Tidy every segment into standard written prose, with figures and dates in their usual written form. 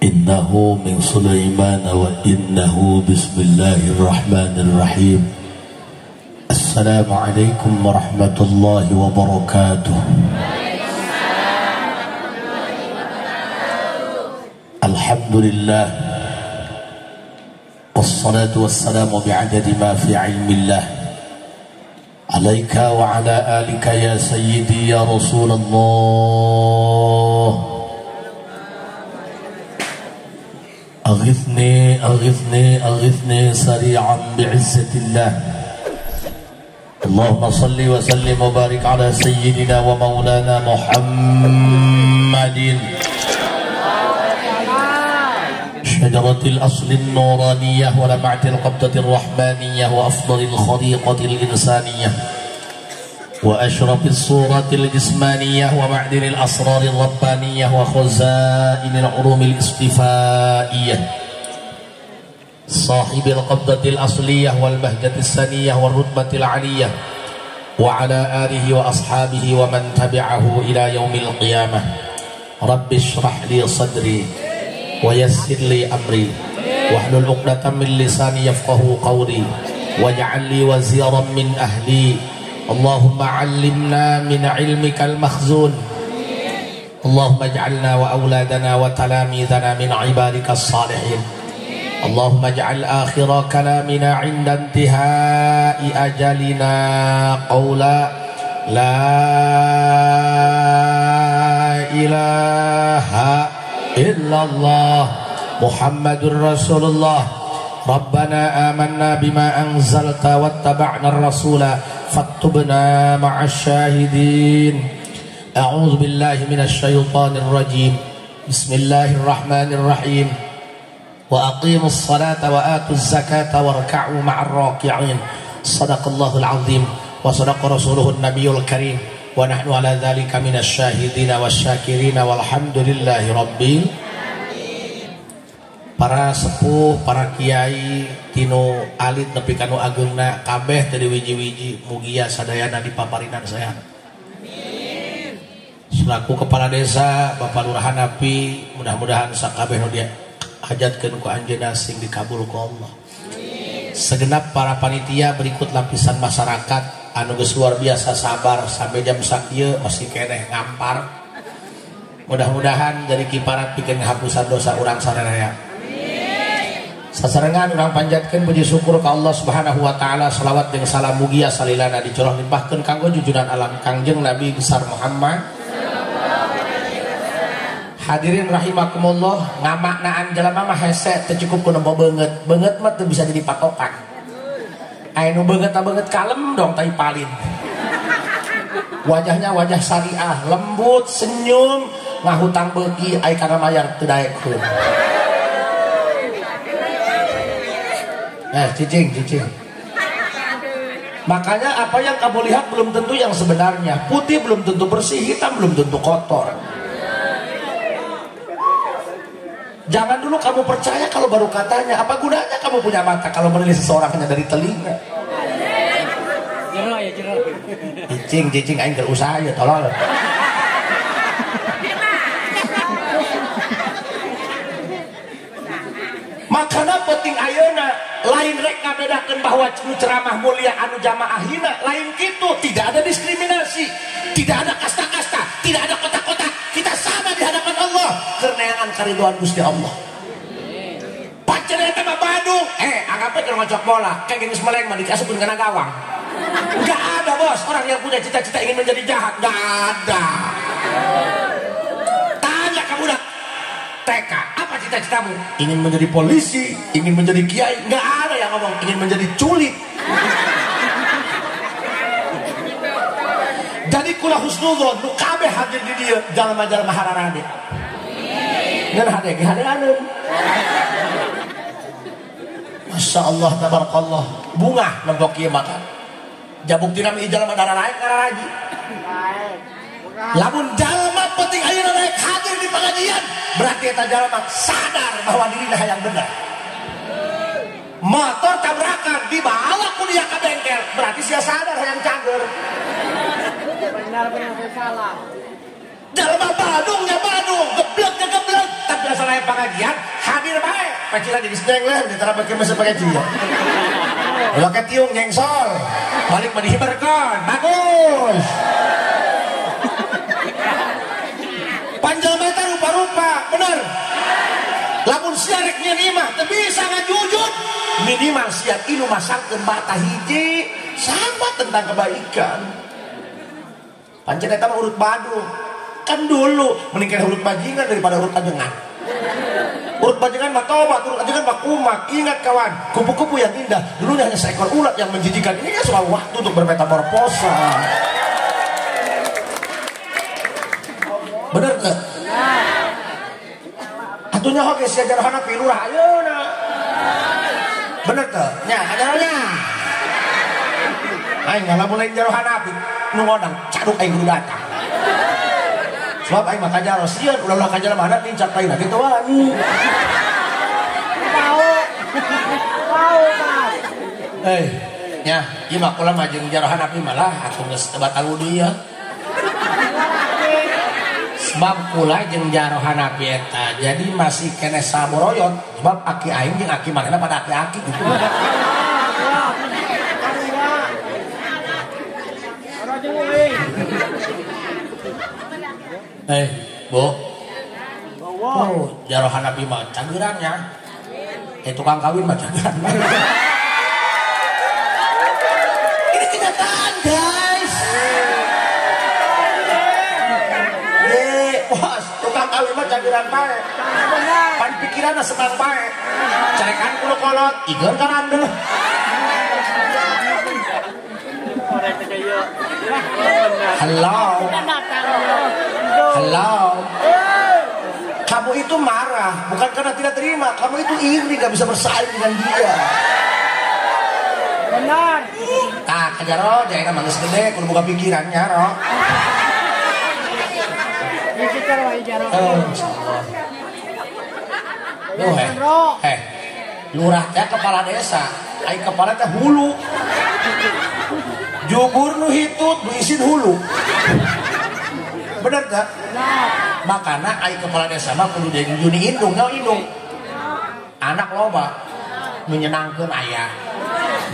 Innahu min Sulaiman wa innahu bismillahirrahmanirrahim. Assalamualaikum warahmatullahi wabarakatuh. Alhamdulillah, wassalatu wassalamu bi'adadi ma fi ilmillah alaika wa ala alika ya sayyidi ya Rasulullah. Aghithni aghithni aghithni sari'an bi'izzatillah. Allahumma salli wa sallim wa barik ala sayyidina wa maulana Muhammadin شجرة الأصل النورانية ولمعة القبضة الرحمانية وأفضل الخليقة الإنسانية وأشرف الصورة الجسمانية ومعدن الأسرار الربانية وخزائن العلوم الاصطفائية صاحب القبضة الأصلية والبهجة السنية والرتبة العلية وعلى آله وأصحابه ومن تبعه إلى يوم القيامة. رب اشرح لي صدري ويسر لي أمري واحلل عقدة من لساني يفقهوا قولي واجعل لي وزيرا من أهلي. اللهم علمنا من علمك المخزون. اللهم اجعلنا وأولادنا وتلاميذنا من عبادك الصالحين. اللهم اجعل آخر كلامنا عند انتهاء أجلنا قولا لا إله إلا الله محمد رسول الله. ربنا آمنا بما أنزلت واتبعنا الرسول فاكتبنا مع الشاهدين. أعوذ بالله من الشيطان الرجيم. بسم الله الرحمن الرحيم. وأقيموا الصلاة وآتوا الزكاة واركعوا مع الراكعين. صدق الله العظيم وصدق رسوله النبي الكريم ونحن على ذلك من الشاهدين والشاكرين والحمد لله رب. Para sepuh, para kiai, tinu alit nepi kanu ageungna kabeh teu wiji-wiji mugia sadayana dipaparinan sehat. Selaku kepala desa, Bapak Lurah Hanapi, mudah-mudahan sakabeh nu dihajatkeun ku anjeunna sing dikabul ku Allah. Segenap para panitia berikut lapisan masyarakat anu geus luar biasa sabar sampai jam sakieu masih keneh ngampar. Mudah-mudahan jadi kiparat pikeun ngahapusan dosa urang sadaya. Sasarengan urang panjatkeun puji syukur ka Allah Subhanahu wa taala, selawat jeung salam mugia salilana dicoroh limpahkeun kanggo jujuran alam Kangjeng Nabi besar Muhammad. Hadirin rahimakumullah, ngamaknaan jelema mah hese teu cukup ku nempo beungeut. Beungeut mah teu bisa jadi patokan. Aya nu beungeut ta beungeut kalem dong tai palin. Wajahnya wajah syariah, lembut, senyum, ngahutang beuki ai kana mayar teu daekeun. Cicing, cicing. Makanya apa yang kamu lihat belum tentu yang sebenarnya. Putih belum tentu bersih, hitam belum tentu kotor. Jangan dulu kamu percaya kalau baru katanya. Apa gunanya kamu punya mata kalau menilai seseorang hanya dari telinga? Cicing, cicing, aing keur usaha ya, tolol. Makanya penting ayeuna lain rek ngabedakeun bahwa nu ceramah mulia anu jamaah hina, lain kitu. Tidak ada diskriminasi, tidak ada kasta-kasta, tidak ada kotak-kotak. Kita sama di hadapan Allah keur neangan karidoan Gusti Allah. Pancen eta mah Bandung, anggapnya keur ngocok bola, kayak geus meleng mah dikasupkeun kana gawang. Enggak ada bos, orang yang punya cita-cita ingin menjadi jahat, enggak ada. Tanya kamu dah TK, apa cita-citamu? Ingin menjadi polisi, ingin menjadi kiai. Nggak ada yang ngomong ingin menjadi culik. Jadi kula husnudzon nu kabeh hadir di dieu jalma-jalma hararade. Ngan hade ge hadeaneun. Masya Allah tabarakallah. Bunga nembok ieu maka. Jabuktina mah jalma darah naik ngararaji. Lamun jalma penting ayeuna naik hadir di pengajian, berarti eta jalma sadar bahwa dirinya yang benar. Motor tabrakan dibawa ku dia ke bengkel, berarti sia sadar hayang cager. Benar-benar salah. Jalma Badungnya Badung, gebleknya geblek, tapi asal aya pengajian Pecina jadi seneng lah, ditara pakai mesin pakai cia. Pakai tiung nyengsor, balik menihiberkan, bagus. Panjang mata rupa-rupa, bener. Lamun sia rek nyieun imah teu bisa ngajujud, minimal sia inu masangkeun bata hiji sama tentang kebaikan. Pancen eta mah urut Badung. Kan dulu mending urut bajingan daripada urut ajengan. Urut bajingan mah tobat, urut ajengan mah kumat. Ingat kawan, kupu-kupu yang indah dulunya hanya seekor ulat yang menjijikan. Ini kan soal waktu untuk bermetamorfosa. Bener teu? Atunya oge sia jarohana pilurah ayeuna. Bener teu? Nya kajarohnya. Aing ngalamun lain jarohana nu ngodang caduk aing kudu datang. Sebab aing mah kajaro sieun ulah-ulah kajaro mah ada nincak lain kitu wani. Mau. Mau, Mas. Eh, nya ieu mah kula mah jeung jarohan api malah atuh geus teu batal wudu ieu. Sebab kula jeung jarohan api eta jadi masih keneh saboroyot sebab aki aing jeung aki manehna pada aki-aki gitu. Eh, Bu. Oh, jarohan api mah cageran ya. Eh, tukang kawin mah cageran. Ini kenyataan, guys. Eh, bos, tukang kawin mah cageran bae. Pan pikiranna senang bae. Carekan kulo kolot, igeun karandeuh. Halo. Halo. Kamu itu marah bukan karena tidak terima, kamu itu iri gak bisa bersaing dengan dia. Benar. Tah kajaro jangan mangis gede kudu buka pikirannya, ro. Oh, eh, lurah teh kepala desa, ai kepala teh hulu. Jubur nu hitut, nu isin hulu. Bener tak? Makana ai kepala desa mah kudu jadi juni indung, nyawa indung. Anak loba nu nyenangkeun aya,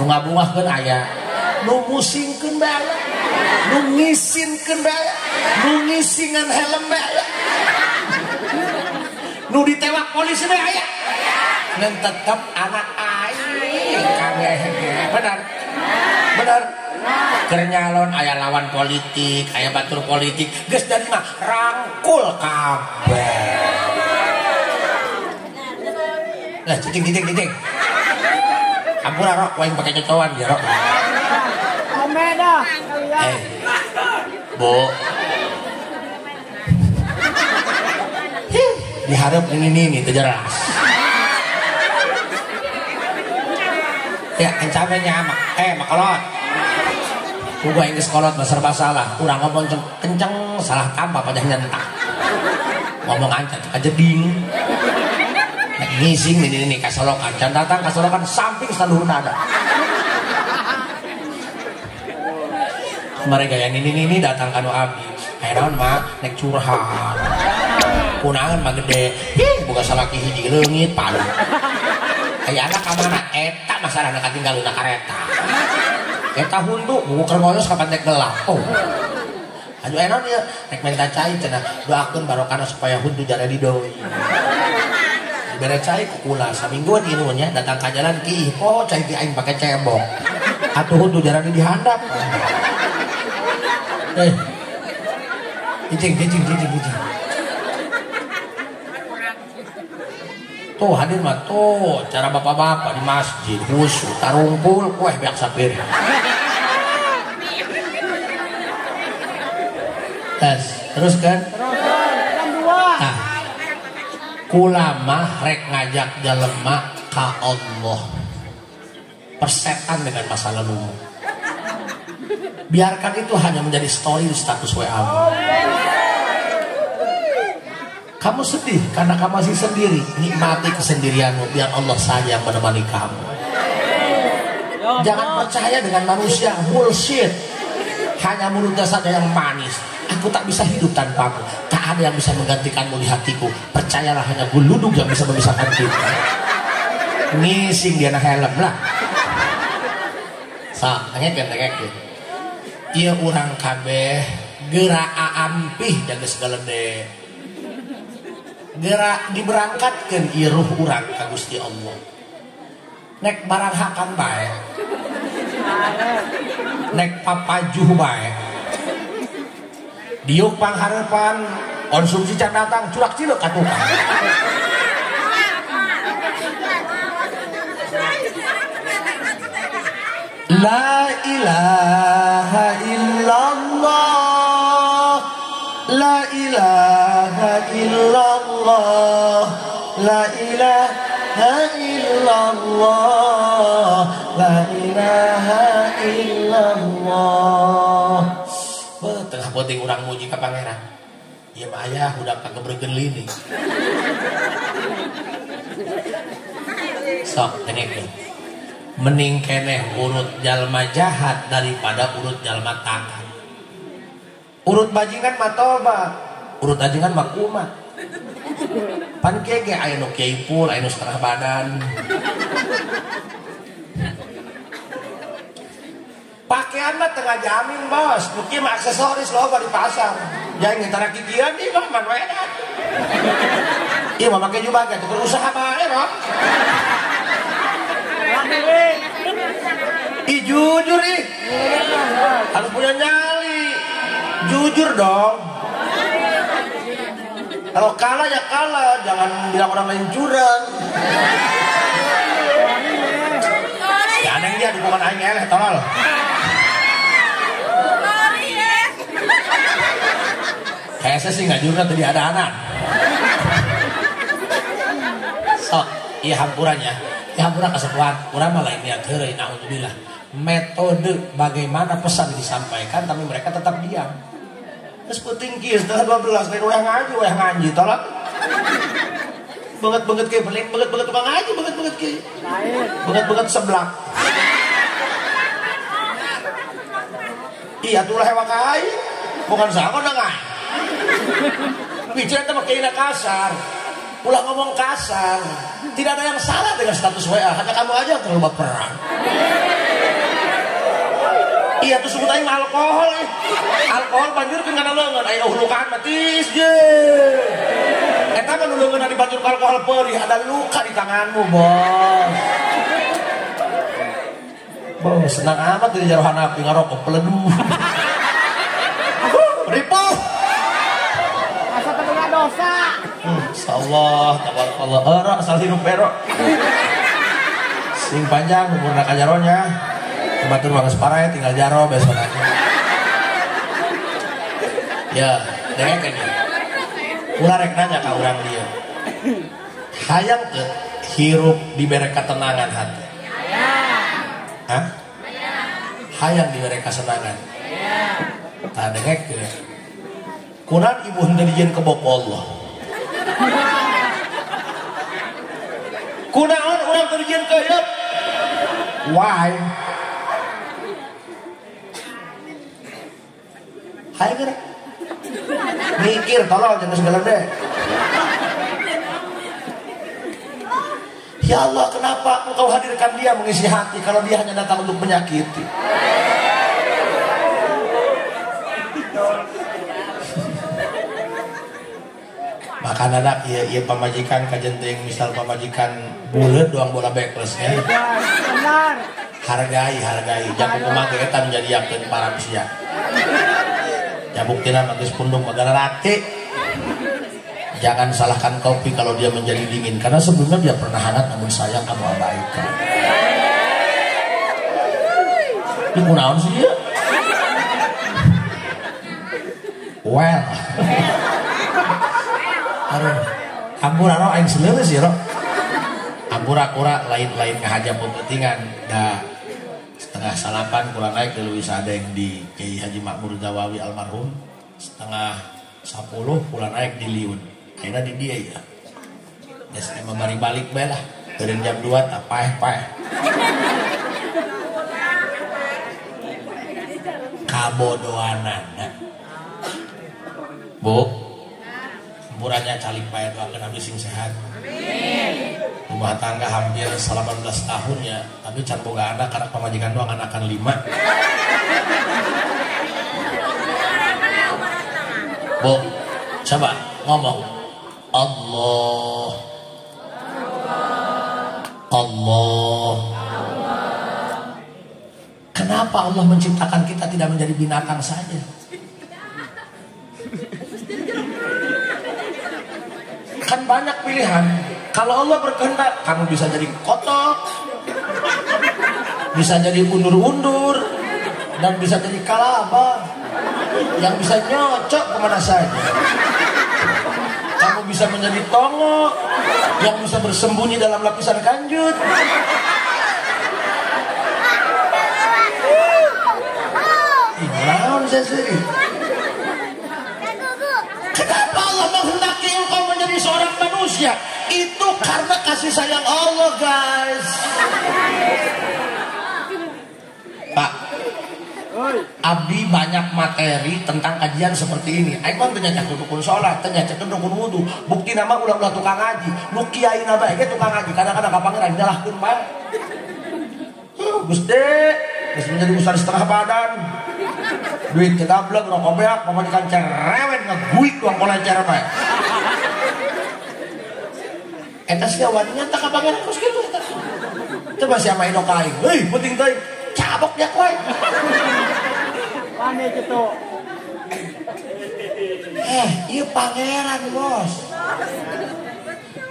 nu ngabungahkeun aya, nu musingkeun bae aya, nu ngisinkeun bae aya, nu ngisingan helm bae aya, nu ditewak polisi bae aya. Ngan tetep anak aing kabeh. Bener? Bener? Keur nyalon aya lawan politik, aya batur politik, geus dari mah rangkul kabeh. Lah cicing cicing cicing. Ampura rok, waing pake cocoan ya rok. Ome dah. Eh. Bu. Diharap ini nih teu jelas. Ya ancamannya mak makolot. Uga geus kolot mah serba salah, urang ngomong kenceng salah tambah pajah nyentak. Ngomong ancat kajeding. Nek ngising ini kasolokan, can datang kasolokan samping saluhurna ada. Mereka yang ini datang kanu abdi. Aya naon mah nek curhat. Kunaon mah gede, ih boga salaki hiji leungit palu. Aya anak ka mana? Eta masalahna katinggaluna kareta. Eta huntu buku keur ngoyos kapan tek gelap. Oh. Aduh enon ieu rek minta cai cenah doakeun barokana supaya huntu jaradi deui. Dibere cai ku kula samingguan ieu nya datang ka jalan ki poho cai ti aing pake cebok. Atuh huntu jaradi dihandap. Eh. Cicing cicing cicing cicing. Tuh hadir mah tuh cara bapak-bapak di masjid khusyuk tarungkul kueh beak sapir. Tes terus kan? Nah, kula mah rek ngajak jelema ka Allah. Persetan dengan masa lalumu. Biarkan itu hanya menjadi story di status WA. Kamu sedih karena kamu masih sendiri. Nikmati kesendirianmu, biar Allah saja yang menemani kamu. Jangan percaya dengan manusia, bullshit. Hanya mulutnya saja yang manis. Aku tak bisa hidup tanpamu. Tak ada yang bisa menggantikanmu di hatiku. Percayalah hanya guluduk yang bisa memisahkan kita. Ngising dia na helm lah. Sok, dengekeun. Ieu urang kabeh geura aampih da geus galede. Geura diberangkatkeun ieu ruh urang ka Gusti Allah. Nek barang hakan bae. Nek papajuh bae. Diuk panghareupan konsumsi can datang curak cileuk ka tukang. La ilaha illallah, la ilaha illallah, la ilaha illallah, la ilaha illallah. Tengah penting urang muji ka pangeran. Ieu mah aya budak kagebregeun lini. Sok dengekeun. Mending keneh urut jalma jahat daripada urut jalma taat. Urut bajingan mah tobat, urut ajingan mah kumat. Pan kieu ge aya nu kiai pul, aya nu setengah badan. Pakaian mah tengah jamin bos, nu kieu mah aksesoris loba di pasar. Jangan ngentara kikian ieu mah man we. Ieu mah make jubah ge tuker usaha bae, Rob. Ih jujur ih, harus punya nyali, jujur dong. Kalau kalah ya kalah, jangan bilang orang lain curang. Jangan dia dukungan aing eleh tolol. Kayaknya sih nggak jujur tadi ada anak. Sok, iya hampurannya. Ya hampura kasepuhan, urang mah lain niat heureuy naudzubillah. Metode bagaimana pesan disampaikan tapi mereka tetap diam. Terus penting kieu 11:30 lain urang ngaji tolak. Banget-banget kieu beling, banget-banget tukang ngaji, banget-banget kieu. Banget-banget seblak. Iya tuh lah hewa ka aing. Bukan sangon da ngaji. Bicara teh make kasar. Ulah ngomong kasar. Tidak ada yang salah dengan status WA, hanya kamu aja yang terlalu baperan. Iya tuh sebut aing alkohol eh. Alkohol banjur keun kana leungeun, aya lukaan matis je. Eta mah nu leungeunna dibanjur ku alkohol perih, ada luka di tanganmu, Bos. Bos, senang amat di jero hanapi ngarokok peleduh. Ripuh. Asa teu dosa. Insyaallah, tabarakallah. Ero asal hirup ero. Sing panjang umurna ka jaronya. Batur mah geus parae tinggal jaro besok aja. Ya, dengekeun ya. Ulah rek nanya ka urang dieu. Hayang teu hirup dibere katenangan hati? Hah? Hayang dibere kasenangan. Tah dengekeun. Kunaon ibu henteu dijieun kebok Allah? Kunaon urang teu dijieun keuyeup? Why? Hai geura. Mikir tolong jangan segala deh. Ya Allah, kenapa engkau hadirkan dia mengisi hati kalau dia hanya datang untuk menyakiti? Maka anak iya iya pamajikan kajenting misal pamajikan buleut doang bola backlessnya. Hargai hargai jamu kumaha ge eta menjadi yakin para sia. Buktina mah geus pundung magara rati. Jangan salahkan kopi kalau dia menjadi dingin karena sebelumnya dia pernah hangat namun sayang kamu abaikan. Ini kunaon sih dia? Well. Aduh, ampura ro aing seuleus sih ro. Ampura kura lain-lain ngahaja pepentingan da 7:30 kurang naik di Leuwi Sadeng di Kiai Haji Makmur Zawawi almarhum. 9:30 pulang naik di Liun. Akhirnya di dia ya. Ya saya mari balik bae lah. Dari jam 2 tak paeh-paeh. Kabodoanan. Bu, sempurannya calik paeh doakeun abdi sing sehat. Amin. Rumah tangga hampir 18 tahun ya, tapi can boga anak karena pamajikan doang anakan 5. Bu, coba ngomong. Allah. Allah. Kenapa Allah menciptakan kita tidak menjadi binatang saja? Kan banyak pilihan. Kalau Allah berkehendak, kamu bisa jadi kotok, bisa jadi undur-undur, dan bisa jadi kalaba yang bisa nyocok kemana saja. Kamu bisa menjadi tongo yang bisa bersembunyi dalam lapisan kanjut. Naon saya sendiri. Kenapa Allah menghendaki engkau menjadi seorang manusia? Itu karena kasih sayang Allah, guys. Pak, Abi banyak materi tentang kajian seperti ini. Aing mah teu nyacakeun rukun salat, teu nyacakeun rukun wudu. Bukti nama ulah-ulah tukang ngaji. Nu kiai na bae ge tukang ngaji. Kadang-kadang ka pangeran nyalahkeun bae. Gusti, geus menjadi ustaz setengah badan. Duit teu gablek, rokok beak, pamajikan cerewet ngeguik uang kolecer bae. Eta sia waninya tak ka pangeran kos kitu eta. Coba sia mah indok aing. Heuy, penting teuing. Cabok ya kowe. Wani kitu. Ieu pangeran, bos.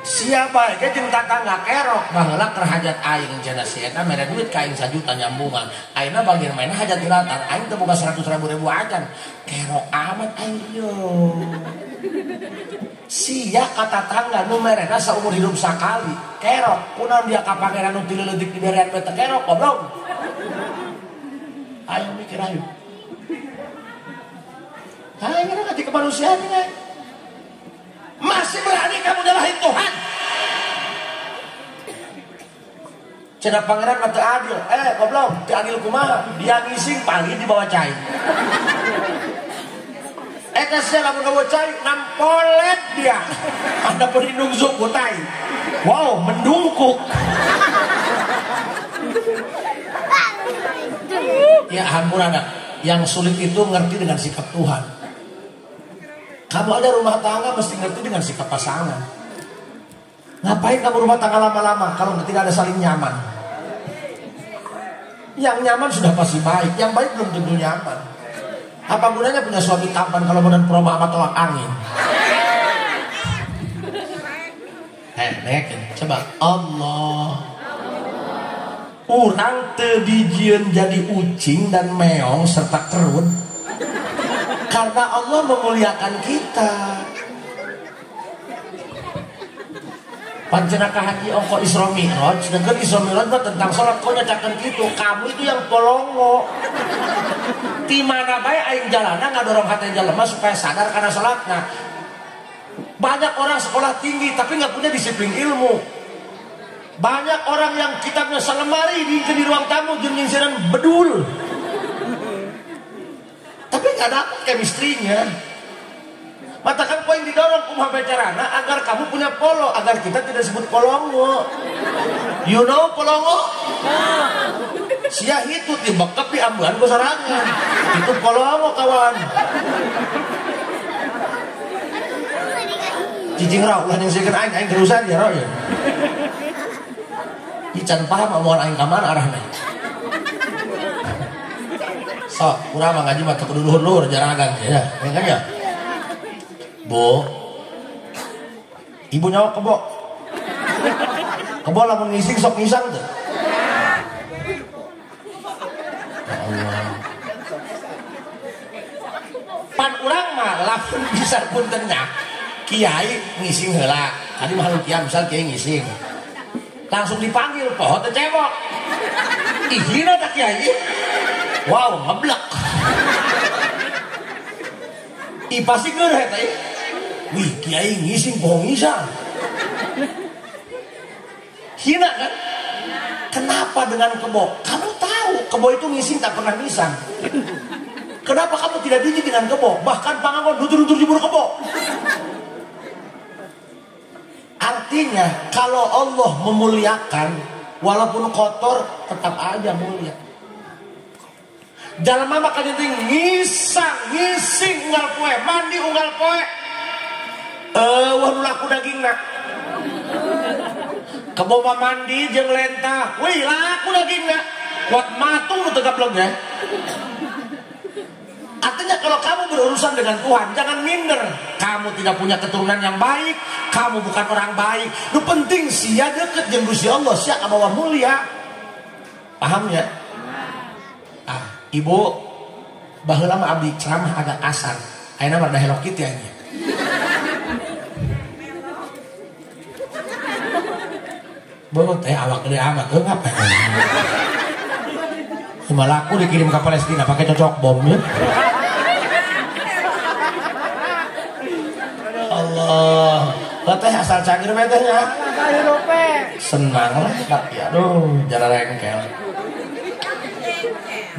Siapa ge jeung tatangga kerok baheula keur hajat aing cenah si eta mere duit ka aing sajuta nyambungan. Ayeuna bagian mainna hajat dilatan, aing teu boga 100 ribu acan. Kerok amat aing ieu. Sia ka tatangga nu merena saumur hidup sakali. Kerok, kunaon dia ka pangeran nu ti leutik diberean we teu kerok, goblok. Ayo mikir ayo. Ayo ngerti kemanusiaan ini. Masih berani kamu nyalahin Tuhan? Cenah pangeran mah teu adil. Goblok, teu adil kumaha? Dia ngising paling dibawa cai. Eta sia lamun gawa cai nampolet dia. Ada pelindung suku tai. Wow, mendungkuk. Ya ampun anak, yang sulit itu ngerti dengan sikap Tuhan. Kamu ada rumah tangga mesti ngerti dengan sikap pasangan. Ngapain kamu rumah tangga lama-lama kalau tidak ada saling nyaman? Yang nyaman sudah pasti baik, yang baik belum tentu nyaman. Apa gunanya punya suami tampan kalau badan proba sama tolak angin? Coba Allah. Urang teu dijieun jadi ucing dan meong serta kerut karena Allah memuliakan kita. Pancena ka haji ongko Isra Mi'raj, sedangkan Isra Mi'raj mah tentang salat kok nyacakeun kitu. Kamu itu yang polongo. Di mana bae aing jalana ngadorong hate jelema supaya sadar karena salatna. Banyak orang sekolah tinggi tapi nggak punya disiplin ilmu. Banyak orang yang kitabnya selemari di ruang tamu jeung nyingsiran bedul. Tapi nggak dapat chemistry-nya. Matakan poin didorong kumaha becarana agar kamu punya polo, agar kita tidak sebut polongo. You know polongo? Sia itu dibekep di ambulan ku sorangan. Itu polongo kawan. Cicing rau ulah nyingsireun aing, aing terusan ya rau ya. Ican paham omongan aing ka mana arahna. Sok, urang mah ngaji mah teu kudu luhur-luhur jaragan ya, ya kan ya? Bu, ibu nyawa kebo. Kebo lamun ngising sok ngisang tuh. Ya Allah. Pan urang mah lamun bisa punten nya kiai ngising heula. Tadi mah kiai misal kiai ngising. Langsung dipanggil poho teu cebok. Ih hina tak kiai. Wow, ngeblek. Ih pasti geureuh eta ih. Wih, kiai ngising poho ngisang. Hina kan? Kenapa dengan kebo? Kamu tahu kebo itu ngising tak pernah ngisang. Kenapa kamu tidak jijik dengan kebo? Bahkan pangangon dutur-dutur jemur kebo. Artinya kalau Allah memuliakan, walaupun kotor tetap aja mulia. Jalma mah kajenting ngisang, ngising unggal poe, mandi unggal poe. Eueuh nu laku dagingna. Kebo mah mandi jeung lentah, wih laku dagingna. Kuat matung nu teu gableg ya. Artinya kalau kamu berurusan dengan Tuhan, jangan minder. Kamu tidak punya keturunan yang baik, kamu bukan orang baik. Nu penting sia deket jeung Gusti Allah, sia kabawa mulia. Paham ya? Ah, ibu, baheula mah abdi ceramah agak kasar. Ayeuna mah da Hello Kitty nya. Beuh teh awak gede amat, heuh ngapain? Cuma laku dikirim ke Palestina pakai cocok bom ya. Allah, teh asal cangir teh nya. Senang lah, ya aduh, jalan rengkel.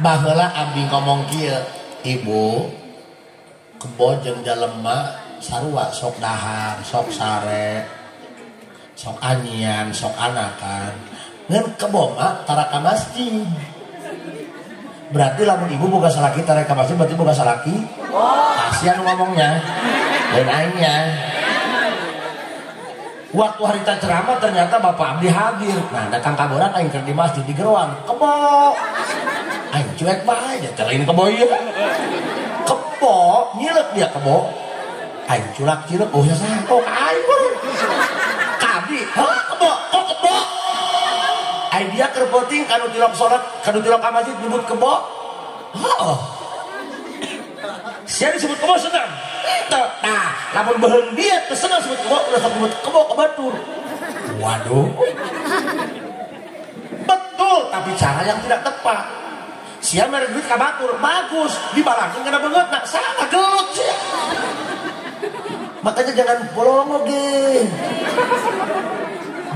Baheula abdi ngomong kieu, ibu, kebo jeung jalema sarua sok dahar, sok sare, sok anyian, sok anakan. Ngan kebo mah tara ka masjid. Berarti lamun ibu boga salaki tara ka masjid berarti boga salaki. Kasihan ngomongnya. Dan aingnya. Waktu harita ceramah ternyata bapak abdi hadir. Nah, datang kaboran aing keur di masjid di geroan. Kebo. Aing cuek bae, lain kebo ieu. Kebo, nyilek dia kebo. Aing culak cilek, oh ya sah, oh ka aing. Ka abdi, heuh kebo, kok kebo. Aing dia keur peuting kanu tilok salat, kanu tilok ka masjid nyebut kebo. Heuh. Sia disebut kebo senang. Nah, lamun beuheung dia teu senang sebut kebo, ulah sebut kebo ka batur. Waduh. Betul, tapi cara yang tidak tepat. Sia mere duit ka batur, bagus, dibalangkeun kana beungeutna, salah gelut sia. Makanya jangan bolong oge.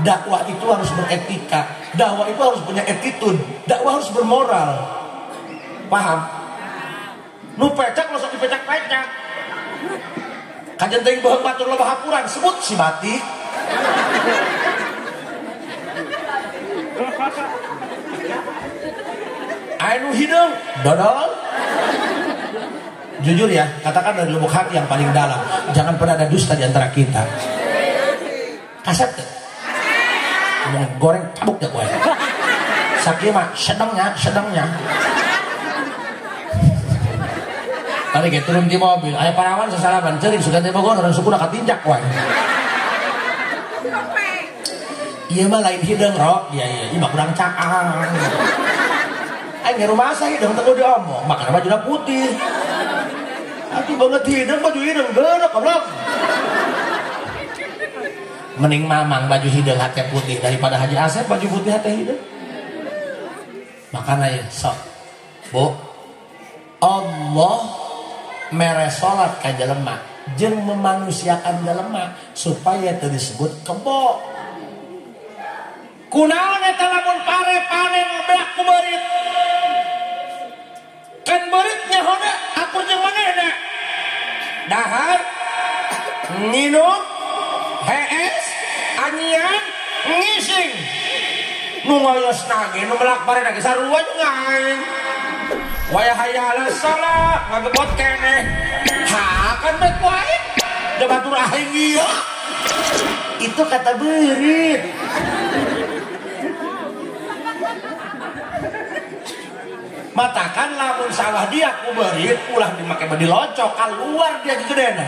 Dakwah itu harus beretika, dakwah itu harus punya attitude, dakwah harus bermoral. Paham? Nu pecak lo sok dipecak-pecak. Kajen teuing beuheung batur loba hapuran, sebut si batik. Anu hideung, dodol. Jujur ya, katakan dari lubuk hati yang paling dalam, jangan pernah ada dusta di antara kita. Kasep teh. Ngomong goreng cabuk ya gue. Sakieu mah sedangnya, sedangnya. Tadi kayak turun di mobil, aya parawan sasalaman ceurik sugan teh Bogor orang sukuna katinjak wae. Ieu mah lain hideung ro, iya iya, ieu mah kurang caang. Aing ge rumasa hideung teu kudu diomong, makana bajuna putih. Atuh banget hideung baju hideung geureuh goblok. Mending mamang baju hideung hate putih daripada Haji Asep baju putih hate hideung. Makana ya sok. Bu, Allah mere salat ka jelema jeung memanusiakan jelema supaya teu disebut kebo. Kunaon eta lamun pare panen beak ku beurit? Kan beurit nyahona akur jeung manehna. Dahar, nginum, hees, anyian, ngising. Nu ngoyosna ge nu melak pare ge sarua jeung aing. Waya hayala salah ngagebot keneh. Ha kan bae ku aing. Da batur aing ieu. Itu kata beurit. Matakan lamun sawah dia ku beurit ulah dimake badi locok keluar dia gegedena.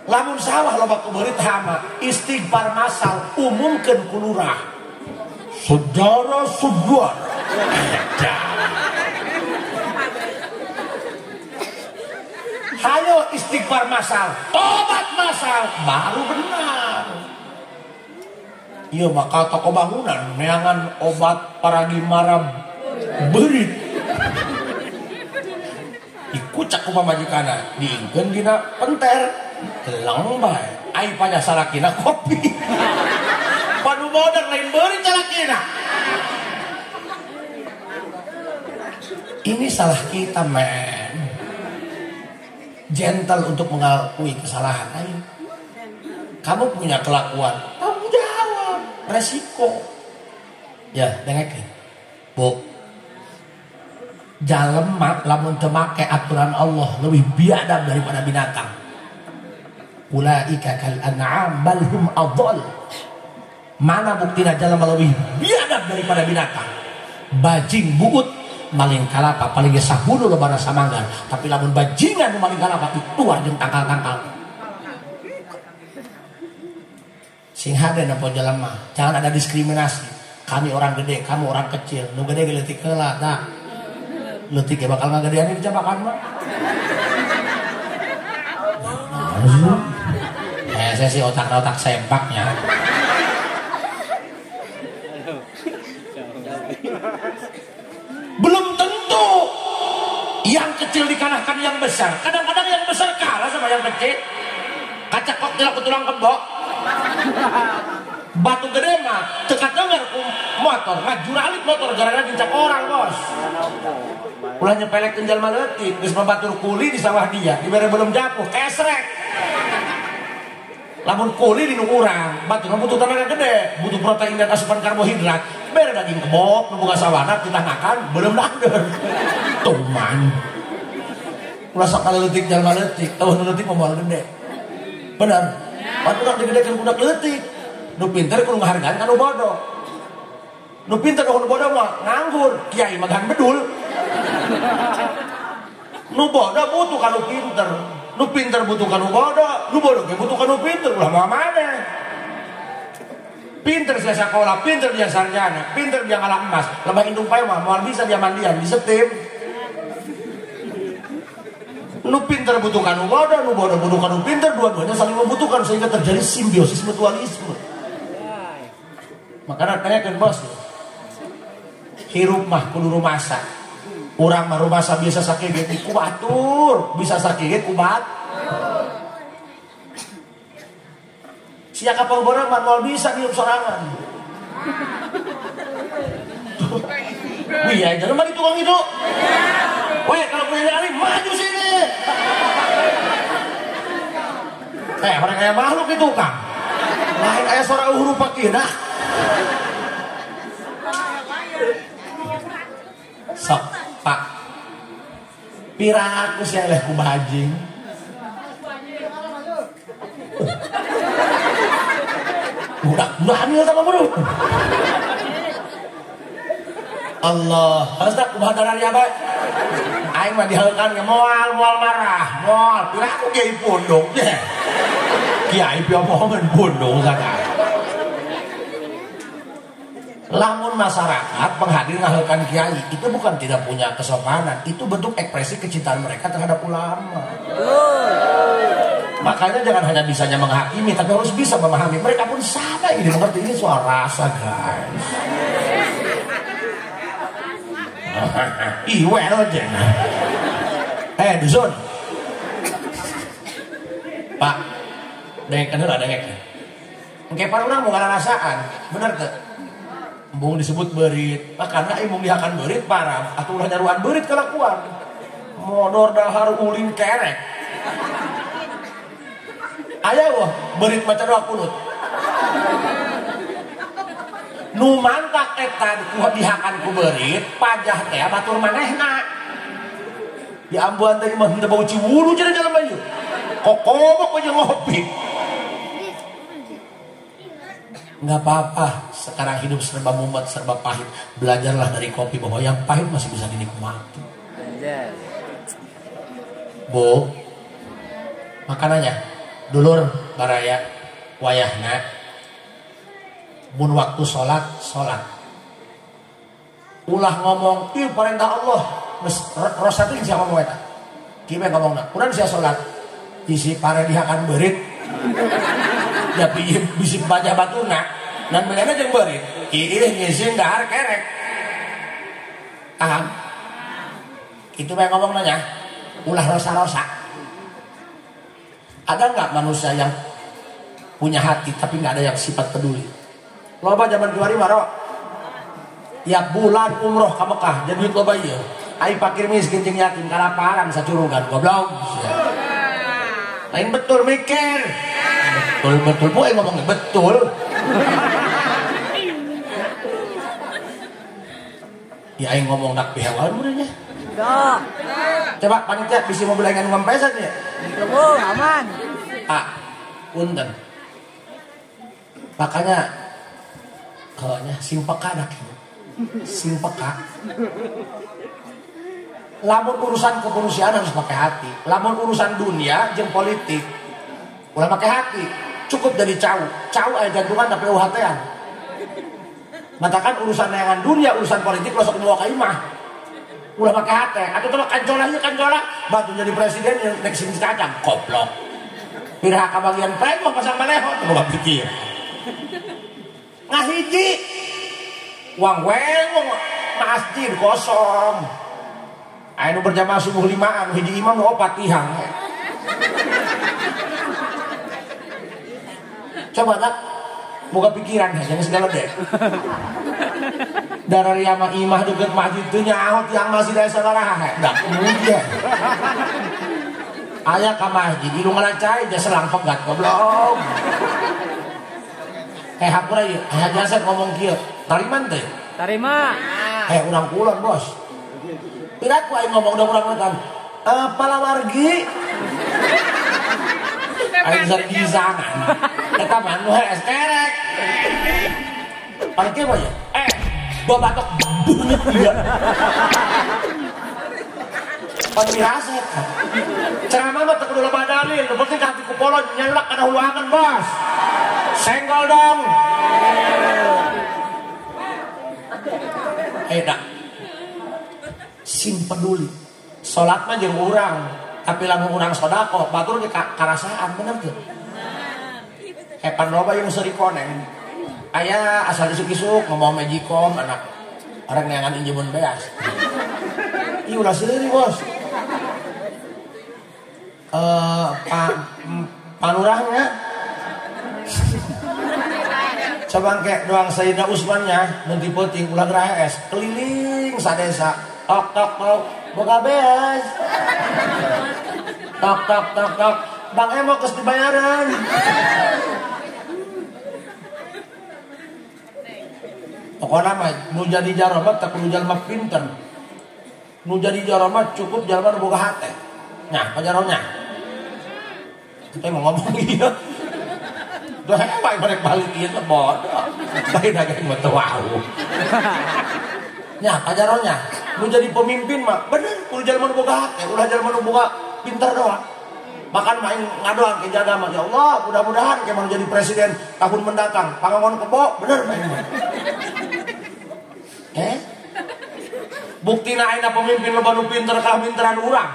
Lamun sawah loba ku beurit hama istighfar masal umumkeun ku lurah. Saudara-saudara. Hayo istighfar masal, tobat masal, baru benar. Iya maka toko bangunan neangan obat paragi marab beurit. Dikucak ku pamajikana, diingkeun dina penter, teleng bae. Ai pada salakina kopi. Panu modar lain beurit salakina. Ini salah kita, men. Gentle untuk mengakui kesalahan. Ayo. Kamu punya kelakuan, tanggung jawab, resiko. Ya, dengekeun. Bu, jalema lamun teu make aturan Allah lebih biadab daripada binatang. Ulaika kal an'am bal hum adall. Mana buktina jalema lebih biadab daripada binatang? Bajing buut maling kalapa paling ge sabunuh lobana samanggar, tapi lamun bajingan nu maling kalapa dituar jeung tangkal-tangkal. Sing hade nempo jelema, jangan ada diskriminasi. Kami orang gede, kamu orang kecil. Nu gede ge leutik heula tah. Leutik ge bakal ngagedean di jabakan mah. Saya sih otak-otak sempaknya. Belum tentu yang kecil dikalahkan yang besar. Kadang-kadang yang besar kalah sama yang kecil. Kaca kok tidak ke tulang kebo. Batu gede mah tekat dengar ku motor, ngajuralit motor gara-gara dincak orang, bos. Ulah nyepelekeun jalma leutik, geus batur kuli di sawah dia, dibere belum jatuh, kesrek. Lamun kuli di nu urang, batur butuh tenaga gede, butuh protein dan asupan karbohidrat. Bere daging kebo, nu boga sawana kita makan, belum dangder. Tuman. Ulah sok leutik jalma leutik, eueuh nu leutik mah moal gede. Benar. Pan urang digedekeun budak leutik. Nu pinter kudu ngahargaan ka nu bodoh. Nu pinter nu bodoh mah nganggur, kiai mah gan bedul. Nu bodoh butuh ka nu pinter. Nu pinter butuh ka nu bodoh, nu bodoh ge butuh ka nu pinter, ulah moal maneh. Pinter dia sekolah, pinter dia sarjana, pinter dia ngalah emas. Lebah indung pae mah moal bisa dia mandian, disetim. Nu pinter butuh ka nu bodoh, nu bodoh butuh ka nu pinter, dua-duanya saling membutuhkan sehingga terjadi simbiosis mutualisme. Makanya tanyakan bos, hirup mah kudu rumasa. Urang mah rumasa biasa sakit ku batur, bisa sakit ku bat. Sia kapal borang mah moal bisa hirup sorangan. Wih, jangan mah di tukang itu. Weh, kalau punya nyali maju sini. Orang kayak makhluk itu kang. Lain kayak suara huruf pakai dah. Sok, Pak. Piraku sih leh ku bajing. Budak hamil sama bro. Allah, harus tak kumaha darah bae. Aing mah dihalkan ge moal marah, moal. Piraku kiai pundung ye. Kiai piomongan pundung sakali. Lamun masyarakat penghadir ngahalkan kiai itu bukan tidak punya kesopanan, itu bentuk ekspresi kecintaan mereka terhadap ulama. Makanya jangan hanya bisanya menghakimi, tapi harus bisa memahami. Mereka pun sama ini mengerti ini soal rasa, guys. Iwel aja. Dusun. Pak, dengekeun heula dengekeun. Engke pan urang mau ngarasaan, bener teu? Embung disebut beurit, karena embung dihakan beurit parah, atuh ulah nyaruan beurit kelakuan. Modor dahar ulin kerek. Aya wah beurit maca doa kunut. Nu mantak eta dihakan ku beurit, pajah teh batur manehna. Di ambuan teh mah henteu bau ciwulu cenah jalan baju. Kokomok aja ngopi. Nggak apa-apa, sekarang hidup serba mumet, serba pahit. Belajarlah dari kopi bahwa yang pahit masih bisa dinikmati. Bu, makanannya dulur baraya wayahna mun waktu sholat, sholat. Ulah ngomong, ih perintah Allah. Rosatin siapa ngomong eta? Kieu ngomongna, urang sia sholat. Isi pare dihakan beurit. Ya bisi baca batuna dan bedana jeung beurit. Ieu ngisin dahar kerek. Paham? Itu bae ngomong nanya, ulah rosa-rosa. Ada nggak manusia yang punya hati tapi nggak ada yang sifat peduli? Loba zaman kiwari maro. Tiap bulan umroh ka Mekah jadi duit loba ieu. Ai fakir miskin jeung yatim kalaparan sacurugan goblok. Lain betul mikir. Betul betul boy ngomongnya betul. Ya aing ngomong nak pihewan meureunnya. Enggak. Coba panitia bisi mobil aing anu ngempesan nya. Bu, aman. Pak, punten. Makanya kalanya sing peka dak. Sing peka. Lamun urusan kemanusiaan harus pakai hati. Lamun urusan dunia jeung politik ulah pakai hati. Cukup jadi cau. Cau aya jantungan tapi uhatean. Matakan urusan neangan dunia, urusan politik ulah sok dibawa ka imah. Ulah pakai hati. Atuh teh kancola ieu kancola, batu jadi presiden yang nek sing kacang goblok. Piraha kabagian prego pasang baleho teu boga pikir. Ngahiji wang weng masjid kosong. Aya nu berjamaah subuh limaan, hiji imam nu opat tihang. Coba tak boga pikiran jangan segala deh. Darah ria mah imah deket masjid teu nyaho tiang masjid aya sabaraha. Da mungkin. Aya ka masjid ilung ngalacai ja selang pegat goblok. Hampura ieu, aya jasa ngomong kieu. Tarima teh? Tarima. Urang kulon, Bos. Piraku aing ngomong udah urang wetan. Palawargi. Aing sari gisangan. Eta mah nu hees kerek. Parkir mah ya? Babatok bunyet ieu. Pan mirasa eta. Ceramah mah teu kudu loba dalil, nu penting hati ku polon nyelak kana hulu angen, Bos. Senggol dong. Dak. Sing peduli. Salat mah jeung urang, tapi lamun urang sedekah batur ge karasaan bener teu? Hepan loba yang seuri koneng. Aya asal isuk-isuk ngomong magicom anak orang neangan injemun beas. Ih ulah seuri, Bos. Panurahnya coba engke doang Sayyidina Utsmannya mun ti peuting ulah graes keliling sadesa tok tok tok boga beas tok tok tok tok Bang Emo geus dibayaran. Pokona mah nu jadi jaroma teu kudu jalma pinter, nu jadi jaroma cukup jalma nu boga hate. Nah, pajaronya kita mau ngomong ieu. Duh hebat balik balik ieu teh bodoh. Lain dagang mah teu wau. Nya pajaronya nu jadi pemimpin mah bener kudu jalma nu boga hate, ulah jalma nu boga pinter doang. Bahkan main ngadoan ke jaga mah ya Allah, mudah-mudahan ke mau jadi presiden tahun mendatang. Pangangon kebo bener main mah. Buktina ayeuna pemimpin loba nu pinter kalah minteran urang.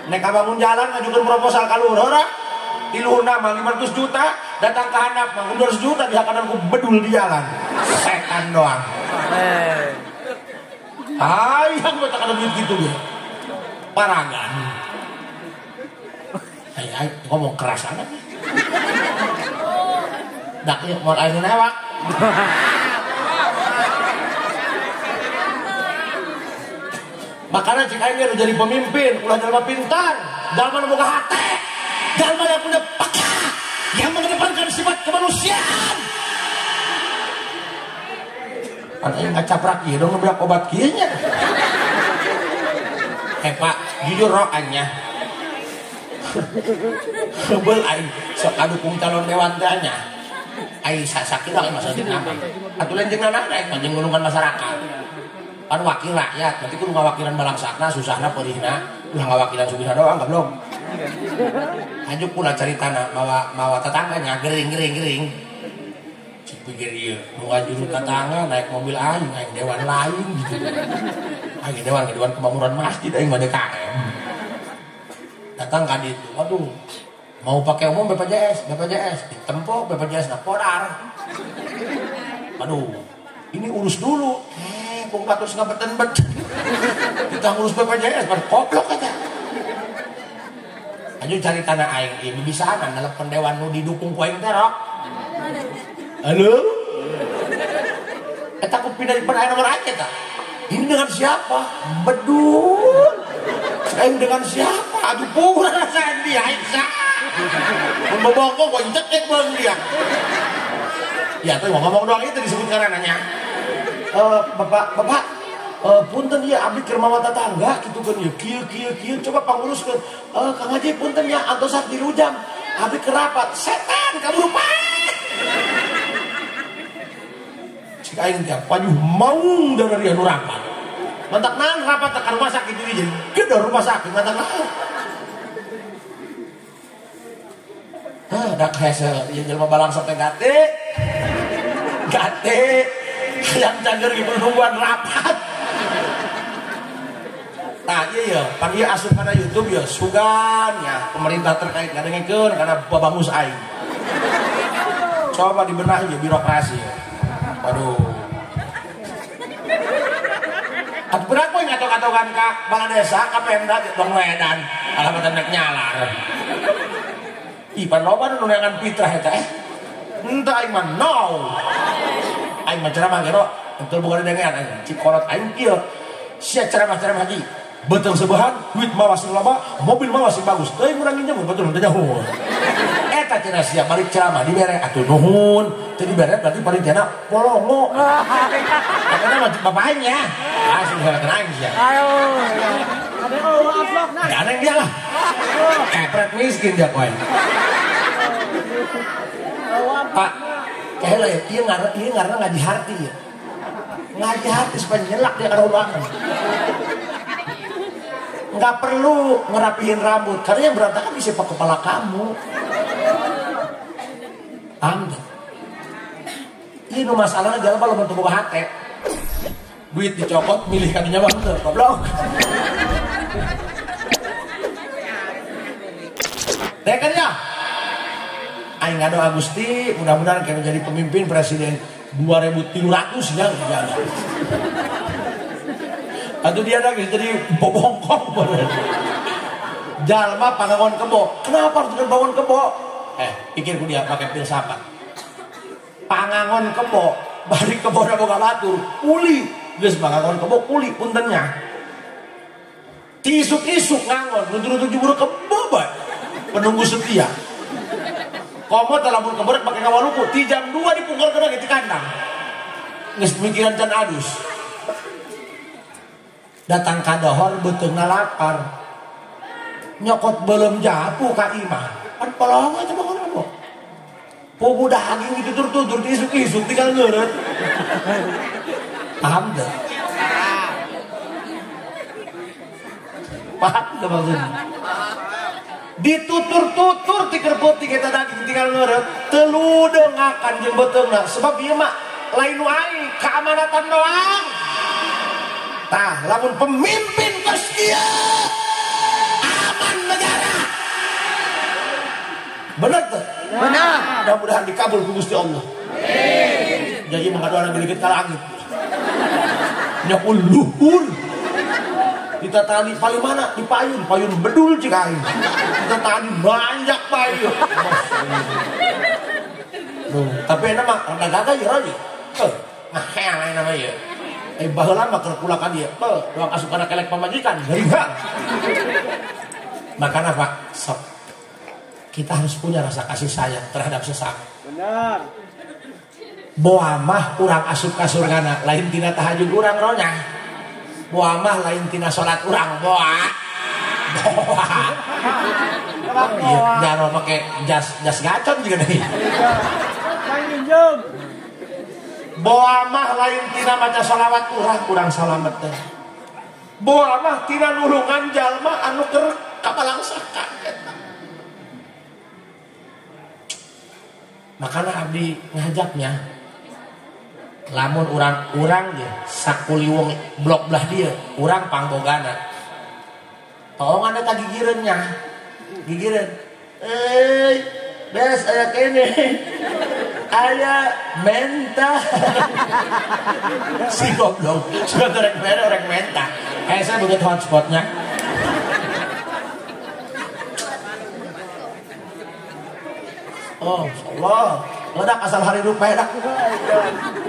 Nek kabangun jalan ngajukeun proposal ka luhur ora? Di luhurna mah 500 juta, datang ke handap mah 200 juta dihakanan ku bedul di jalan. Setan doang. Hayang we tak duit kitu ge. Parangan. Ay, ngomong keras amat. Dak ieu moal aya nu newak. Makanya cik aing jadi pemimpin, ulah jalma pintar, jalma nu boga hate, jalma yang punya peka, yang mengedepankan sifat kemanusiaan. Pan aing ngacaprak ieu dong ngebrak obat kieu nya. Pak, jujur rok aing nya. Sebel aing sok kadukung calon dewan teh nya. Aing sakit lah maksudna nama. Atuh lain jeung nanana aing mah jeung nulungan masyarakat. Pan wakil rakyat, berarti kudu ngawakilan balangsana, susahna perihna, ulah ngawakilan sugihna doang goblok. Hajuk pula caritana mawa mawa tetangganya gering gering gering. Cik pikir ieu, nu ngajuru tetangga naik mobil aing, aing dewan lain gitu. Aing dewan dewan kemakmuran masjid aing mah DKM. Datang ka ditu, waduh, mau pakai umum BPJS, BPJS, ditempo BPJS na podar. Waduh, ini urus dulu. Bung patus ngabeten-beten. Kita ngurus BPJS, pada koplok aja. Lanjut cari tanah aing, ini bisa kan telepon dewan nu didukung ku aing teh rok. Halo? Eta ku pindah di pada nomor aja ta. Ini dengan siapa? Bedul. Aing dengan siapa? Aduh pura sandi aing sa. Mun bobongkong gua cekek bang dia. Ya tuh mau ngomong doang itu disebut ngarananya. Bapak punten ya abdi keur mawa tetangga kitu kan ya kieu kieu kieu coba panguruskeun. Kang Haji punten ya antosan 3 jam. Abdi keur rapat. Setan kaburu paet. Cik aing teh pajuh maung dari anu rapat. Mantak naon rapat ka rumah sakit ini jadi gedor rumah sakit mantak naon. Hah, dak hese ieu jelema balang sampai gate. Gate hayang cager ge nungguan rapat. Nah, iya ya, pan ieu asup kana YouTube ya, sugan ya pemerintah terkait ngadengekeun kana babangus aing. Coba dibenahi ya birokrasi. Waduh. Atuh berat we ngatok-ngatokan ka bala desa, ka Pemda dong edan, alamat nek nyalar. Ih, pan loba nu neangan fitrah eta eh. Henteu aing mah no. Aing mah ceramah gero, henteu boga dengean aing. Cikolot aing kieu. Sia ceramah-ceramah haji. Betul sebahan, duit mah masih loba, mobil mah masih bagus. Teuing urang nginjem betul teh nyaho. Eta cenah sia balik ceramah dibere atuh nuhun. Teu dibere berarti paling cenah polongo. Karena mah bapaknya. Langsung salah aing sia. Ayo. Ada dia lah. Kepret miskin dia koe. Pak, kayak lah ya, iya ngarna ngaji hati ya. Ngaji hati supaya nyelak dia karena ulangan. Nggak perlu ngerapihin rambut, karena yang berantakan bisa pak kepala kamu. Paham gak? Ini masalahnya jalan kalau bentuk buka hati. Duit dicokot, milih kadinya mah henteu, goblok. Dekan ya. Aing ngadoa Gusti, mudah-mudahan kena jadi pemimpin presiden 2300 ya. Atau dia lagi jadi bobongkong. Jalma pangangon kebo. Kenapa harus dengan bangun kebo? Pikirku dia pakai filsafat. Pangangon kebo, bari kebo na boga batur, kuli. Geus pangangon kebo kuli puntennya. Tisuk-isuk ngangon, nutur-nutur jubur kebo bae. Penunggu setia. Komo lamun kebo rek pake kawaluku, ti jam 2 dipukul kena di kandang. Geus mikiran can adus. Datang kadohor beuteungna lapar. Nyokot belum japu ka imah. Pan polong aja bangun kebo. Pugu daging ditutur-tutur diisuk-isuk tinggal ngeureut. Paham teu? Paham teu maksudnya? Ditutur-tutur ti keur peuting eta daging tinggal ngeureut, teu ludeungakan jeung beuteungna sebab ieu mah lain nu aing, keamanatan doang. Tah, lamun pemimpin kos kieu aman negara. Bener tuh? Benar. Mudah-mudahan dikabul ku Gusti Allah. Amin. Jadi mengadu orang gede ka langit. Nyokul luhur. Kita tadi paling mana? Di payun, payun bedul cik aing. Kita tadi banyak payun. Tuh, tapi enak mah rada gagah ya roji. Heuh, ngahel aing nama ieu. Baheula mah keur kulakan ieu. Beuh, doang asup kana kelek pamajikan. Geuring. Makana Pak, sok kita harus punya rasa kasih sayang terhadap sesama. Benar. Boa mah urang asup ka surgana, lain tina tahajud urang ronya. Boa mah lain tina salat urang boa. Boa. Iya, jaro make jas gacon juga nih. Boa mah lain tina maca sholawat urang, urang salamet teh. Boa mah tina nulungan jalma anu keur kapalangsakan eta. Makanya abdi ngajaknya lamun urang-urang dia sakuliwung blok belah dia urang pangbogana tolong ada kagigireunnya gigireun bes aya kene aya menta si goblok sudah rek mere rek menta kayak saya begitu hotspotnya. Oh, Allah, ledak asal hari rupa edak.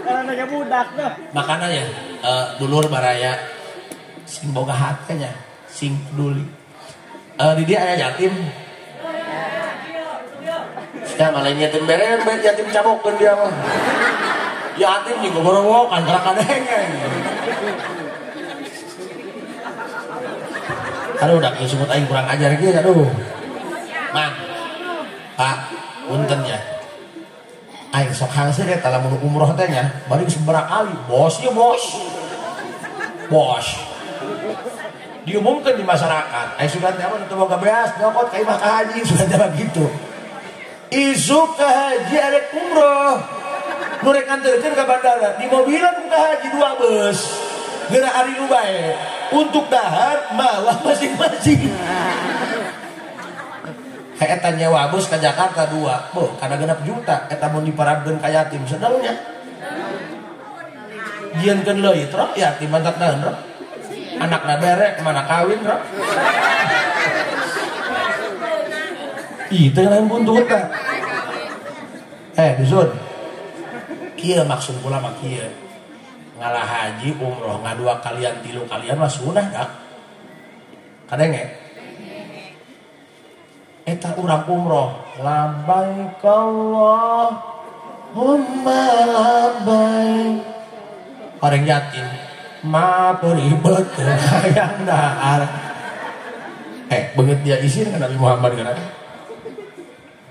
Karena budak tuh. Makanya ya, dulur baraya, sing boga hatenya, sing peduli. Di dia aya yatim. Ya malah yatim bere, yatim cabokeun dia mah. Yatim juga borowokan gerak kadengeng. Aduh, udah disebut aing kurang ajar kieu aduh. Mang. Pak, punten ya. Aing sok hangseut eta lamun umroh teh nya, bari geus sabaraha kali, bos ieu bos. Bos. Diumumkan di masyarakat, aing sudah teh mah teu boga beas, nyokot ka imah ka haji, sudah teh mah gitu. Isuk ka haji arek umroh. Nu rek nganterkeun ka bandara, di mobilan ka haji 2 bus. Geura ari nu bae. Untuk dahar malah masing-masing. Eta nyewa bus ke Jakarta 2, boh kana 6 juta, eta mun diparabkeun ka yatim sedengnya. Jieunkeun leuit rok yatim mantak naon rok. Anakna bere kemana kawin rok. Ih, teu lain buntut teh. Dusun. Kieu maksud kula mah kieu. Ngalah haji umroh ngadua kalian 3 kalian mah sunah dak. Kadenge? Eta urang umroh labbaik Allahumma labbaik. Orang yatim ma peribet hayang dahar. Beungeut dia isin ka Nabi Muhammad kana.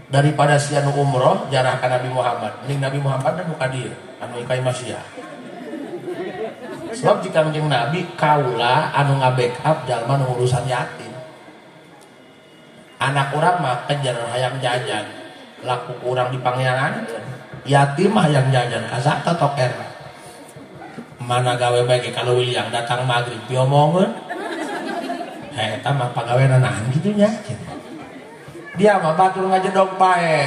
Daripada sia nu umroh jarah ka Nabi Muhammad, mending Nabi Muhammad nu ka dieu anu ka imah sia. Sebab jika kanjeng Nabi kaula anu nga-backup jalma nu urusan yatim. Anak urang mah kejar hayang jajan, laku kurang di pangyangan, yatim mah hayang jajan kasata toker. Mana gawe bae kalau William datang maghrib diomongeun. Eta mah pagaweana nahan kitu nya. Dia mah batur ngajedog bae,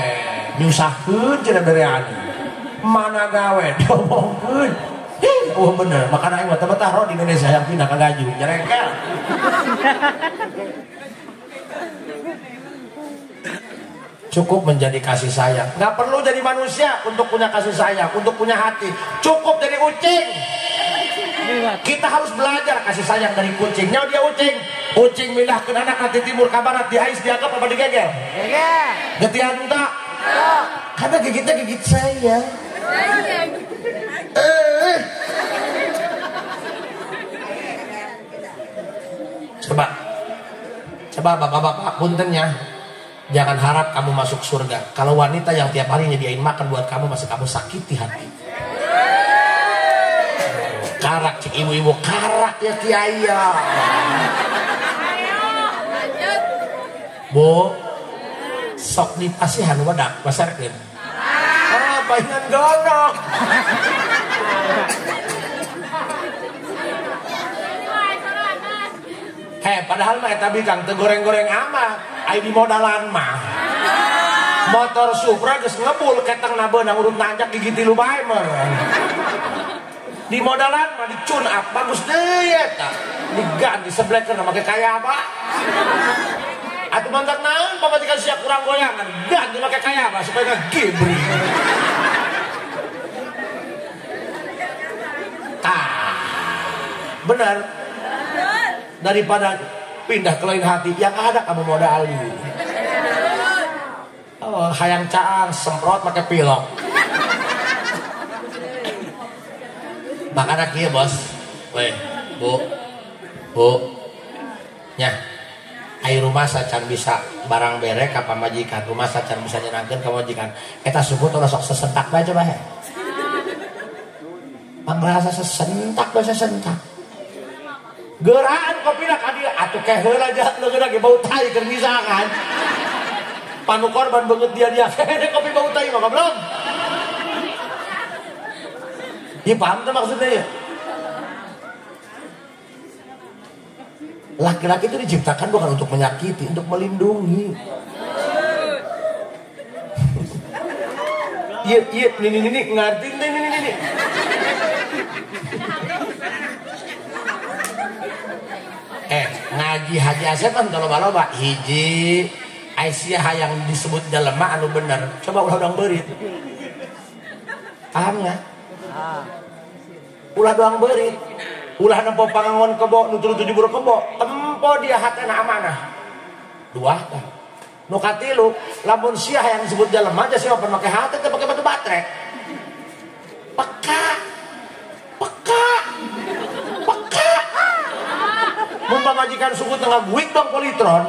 nyusahkeun cenah berean. Mana gawe diomongkeun. Oh bener, makana aing mah teu betah ro di Indonesia yang pindah ka Gaju, jerengkel. Cukup menjadi kasih sayang. Nggak perlu jadi manusia untuk punya kasih sayang, untuk punya hati. Cukup jadi kucing. Kita harus belajar kasih sayang dari kucing. Nyawa dia ucing. Ucing mindahkeun anak nanti timur ka barat, diais dianggap apa digegel? Gegel. Getian tak? Karena gigitnya gigit sayang. Coba. Coba bapak-bapak punten ya. Jangan harap kamu masuk surga kalau wanita yang tiap hari nyediain makan buat kamu masih kamu sakiti hati. Karak cik ibu-ibu, karak ya kiai ya. Bu, sok dipasihan wadak pasarkeun. Ah, pahingan gondok. Heh, padahal mah eta bikang teu goreng-goreng amat. Ai di modalan mah. Motor Supra geus ngebul ketengna beunang urut nanjak gigi 3 bae mah. Di modalan mah dicun up bagus deui eta. Diganti seblekeun make kaya apa? Atuh mantak naon pamajikan sia kurang goyangan, ganti make kaya apa supaya ngagibri. Tah. Benar. Daripada pindah ke lain hati, yang ada kamu modali. Oh, hayang caang semprot pakai pilok. Makanya kieu bos. Weh, Bu. Bu. Nya. Ai rumah sacan bisa barang bere ka pamajikan, rumah sacan bisa nyenangkeun ka pamajikan. Eta suku teh sok sesentak bae coba he. Pangrasa sesentak bae sesentak. Geraan kopina ka dieu atuh keh heula leungeun lagi bau tai keur misalkan. Panu korban beungeut dia dia keh kopi bau tai mah belum. Ieu paham teh maksudnya ya? Laki-laki itu diciptakan bukan untuk menyakiti, untuk melindungi. Iya, iya, ini, ngerti, ini. Ngaji Haji Asep kan kalau loba-loba hiji Aisyah yang disebut jelema anu bener. Coba ulah doang beurit. Paham nggak? Ulah doang beurit. Ulah nempo pangangon kebo nu 7 buru kebo, tempo dia hatena amanah. Dua tah. Nu katilu, lamun sia yang disebut jelema aja sia make hate teh make batu baterai. Peka. Peka. Peka. Mun pamajikan suku tengah guik dong politron.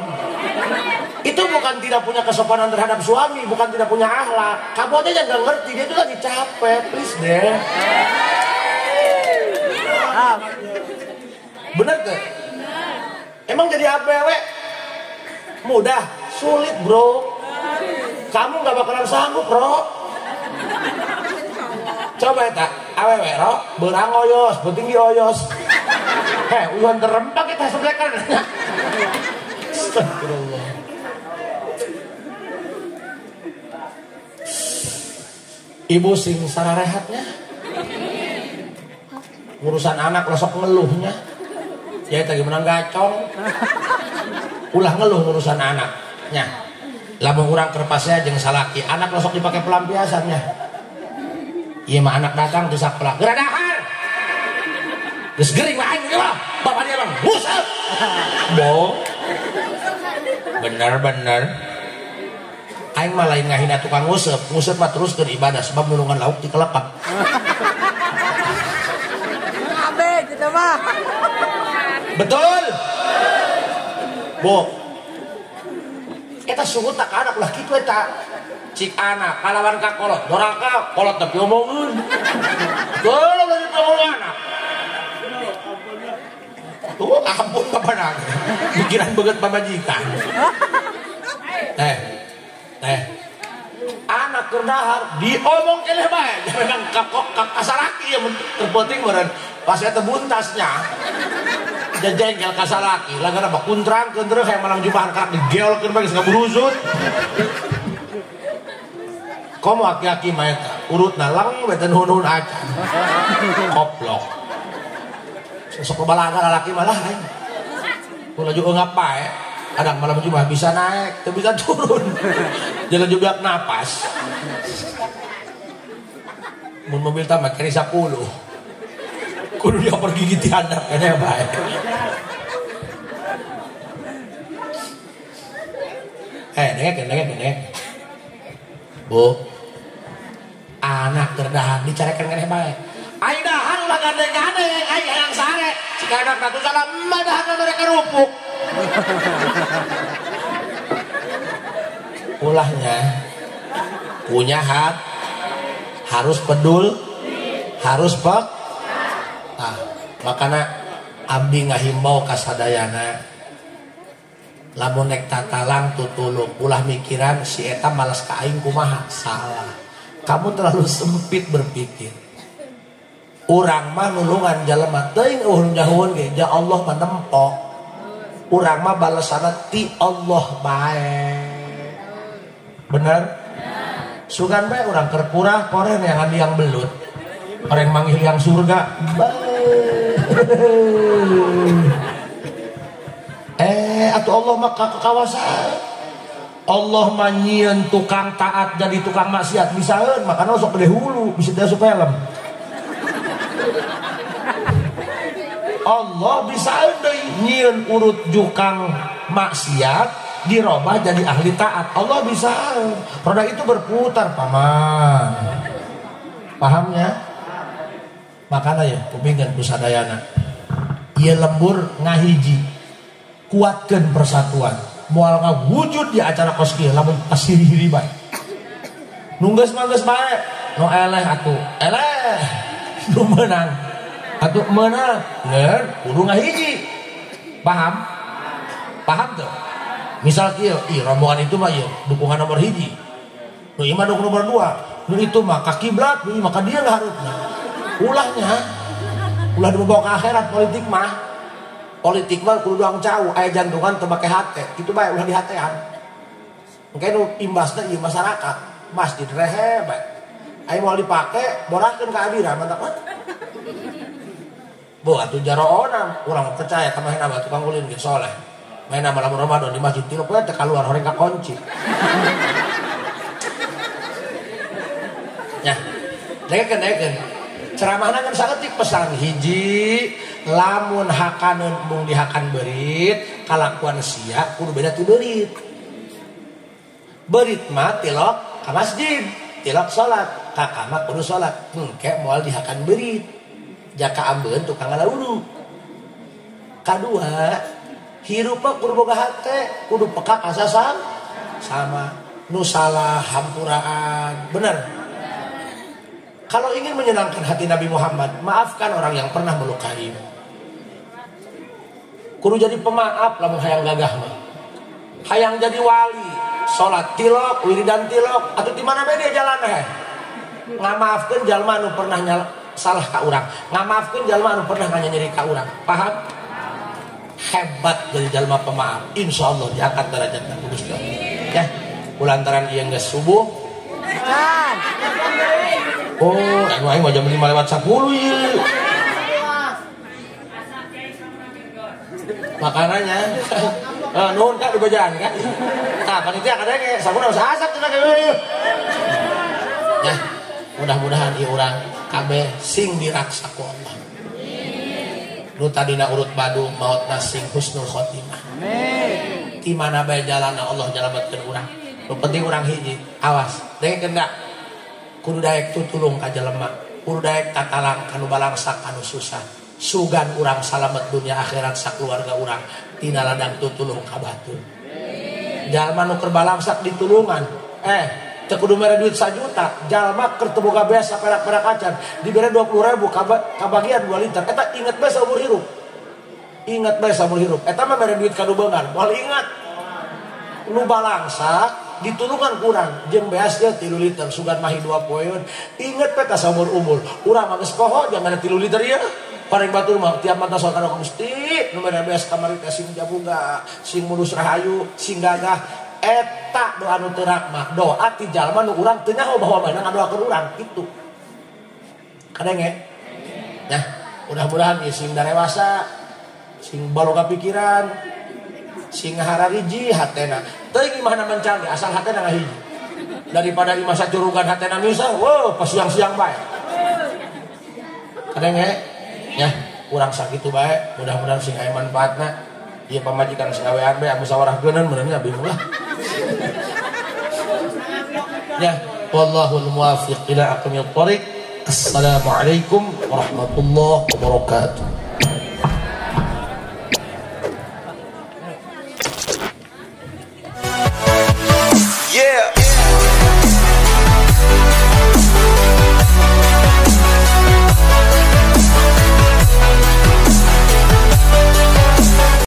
Itu bukan tidak punya kesopanan terhadap suami, bukan tidak punya akhlak. Kamu aja yang gak ngerti, dia itu lagi capek, please deh. Bener tuh? Emang jadi APW mudah, sulit bro. Kamu gak bakalan sanggup bro. Coba ya tak, AWW ro, berang oyos, bertinggi oyos. Heh, uyuhan terempak kita sebelekan. Astagfirullah. Ibu sing sararehatnya. Urusan anak losok ngeluhnya. Ya tadi menang gacong. Ulah ngeluh urusan anaknya. Lamun urang kerpasnya jeung salaki, anak losok dipakai pelampiasannya. Ieu mah anak datang di sakola, geura dahar. Geus gering mah aing mah, bapak dia mah nguseup. Bo. Bener-bener. Aing mah lain ngahina tukang nguseup, nguseup mah terus keur ibadah sebab nulungan lauk di kelepak. Abe gitu mah. Betul. Bu. Eta sungguh tak anak lah kitu eta. Cik anak kalawan ka kolot, doraka kolot tapi omongeun. Tolong lagi ngomong anak. Tuh ampun bapak pikiran beget pamajikan. Teh anak keur dahar diomong keneh bae memang kasalaki yang terpenting meureun pas eta buntasnya jejengkel kasalaki lagana bakuntrangkeun terus hayang malam jumahan karak digeolkeun bae geus ngaburusut. Komo aki-aki mah eta urutna lang we teh nuhun-nuhun acan koplok sok balaga lalaki malah aing ulah juga eungap bae. Kadang malam Jumat bisa naik, tuh bisa turun. Jalan juga napas. Mun mobil tambah keri 10. Kudu dia pergi gigi anak kayaknya baik. Dengek. Bu. Anak gerdahan dicarekan keneh bae. Ai dahar ulah gandeng-gandeng, ai hayang sare. Cik anak ratu salah madahan mereka kerupuk. Ulahnya punya hak harus pedul harus pek. Nah, makanya abdi ngahimbau kasadayana lamun nek tatalang tutulung ulah mikiran si eta malas ka aing kumaha. Salah, kamu terlalu sempit berpikir. Urang mah nulungan jalema teuing eueuh nyahueun ge ja Allah mah nempo. Urang mah balesana ti Allah bae. Bener? Sugan bae urang keur kurah koren yang liang belut. Orang manggil yang surga. Atuh Allah mah kakawasan. Allah mah nyieun tukang taat jadi tukang maksiat misalnya makana sok gede hulu bisa asup film. Allah bisa deui nyieun urut jukang maksiat dirobah jadi ahli taat. Allah bisa. Roda itu berputar paman. Pahamnya? Makana ya kupingkeun ku sadayana. Ieu lembur ngahiji. Kuatkeun persatuan. Moal ngawujud di acara kos kieu lamun pasiri-hiri bae. Nu geus mah geus bae, nu eleh atuh. Eleh. Nu meunang atuh meunang. Ngeun kudu ngahiji. Paham? Paham tuh? Misal kieu, ih rombongan itu mah ieu dukungan nomor hiji. Nu ieu mah dukungan nomor 2. Nu itu mah ka kiblat, nu ieu mah ka dieu ngaharupna. Ulahnya ulah dibawa ke akhirat politik mah. Politik mah kudu doang cau, aya jantungan teu make hate. Kitu bae ulah dihatean. Engke nu imbasna ieu masyarakat, masjid rehe bae. Aya moal dipake, borahkeun ka adira mantap mah. Bu atuh jaroona urang percaya ka mahena mah tukang ulin ge soleh. Mahena malam Ramadan di masjid tilu poe teh kaluar horeng ka kunci. Nya, dengekeun. Ceramahna kan saeutik pesan hiji, lamun hakaneun mung dihakan beurit, kalakuan sia kudu beda ti beurit. Beurit mah tilok ka masjid, tilok salat, kakak mah kudu salat. Engke moal dihakan beurit. Jaka ambeun tukang ngalauru. Kadua, hirup mah kudu boga hate, kudu peka ka sama. Nu salah hampuraan, bener. Kalau ingin menyenangkan hati Nabi Muhammad, maafkan orang yang pernah melukaimu. Kudu jadi pemaaf lamun hayang gagah mah. Hayang jadi wali, salat tilok, wiridan tilok, atuh di mana bae dia jalan heh. Ngamaafkeun jalma anu pernah salah ka urang, ngamaafkeun jalma anu pernah nganyeri ka urang. Paham? Hebat jadi jalma pemaaf. Insyaallah diangkat derajatna ku Gusti Allah. Ya, kulantaran ieu geus subuh. Oh, aing mah jam 5:10 ieu. Makanannya. Nuhun Kak dibajaan Kak. Tah panitia kadenge sabuna usah asap cenah ge. Ya, mudah-mudahan ieu urang kabeh sing diraksa ku Allah. Nu tadina urut badung maotna sing husnul khotimah. Amin. Di mana bae jalanna Allah nyalametkeun urang. Nu penting urang hiji, awas. Dengekeun da. Kudu daek tutulung ka jelema, kudu daek tatalang kanu balangsak anu susah. Sugan urang salamet dunia akhirat sakeluarga urang tina ladang tutulung ka batur. Jalma nu keur balangsak ditulungan, teu kudu mere duit 1 juta, jalma keur teu boga beas saperak-perak acan, dibere 20.000 kabagian 2 liter. Eta inget bae saumur hirup. Inget bae saumur hirup. Eta mah mere duit ka nu beungar, moal ingat. Nu balangsak ditulungan kurang jeung beas dia 3 liter sugan mahi 2 poeun inget peta saumur umur urang mah geus poho jangan 3 liter ieu paling batur mah tiap mata salat ka Gusti nu mere beas kamari teh sing jabuga sing mulus rahayu sing gagah eta doa nu teu mah doa ti jalma nu urang teu nyaho bahwa mana ngadoakeun urang kitu kadenge nah mudah-mudahan ieu sing darewasa sing baloga pikiran sing harariji hatena teuing imahna mencal ge asal hatena ngahiji daripada imah sacurugan hatena misah wow pas siang-siang bae kadenge ya urang sakitu bae mudah-mudahan sing aya manfaatna ieu pamajikan sing awean bae musyawarah geuneun bener nya bingung lah ya wallahul muwaffiq ila aqwamit thoriq. Assalamualaikum warahmatullahi wabarakatuh.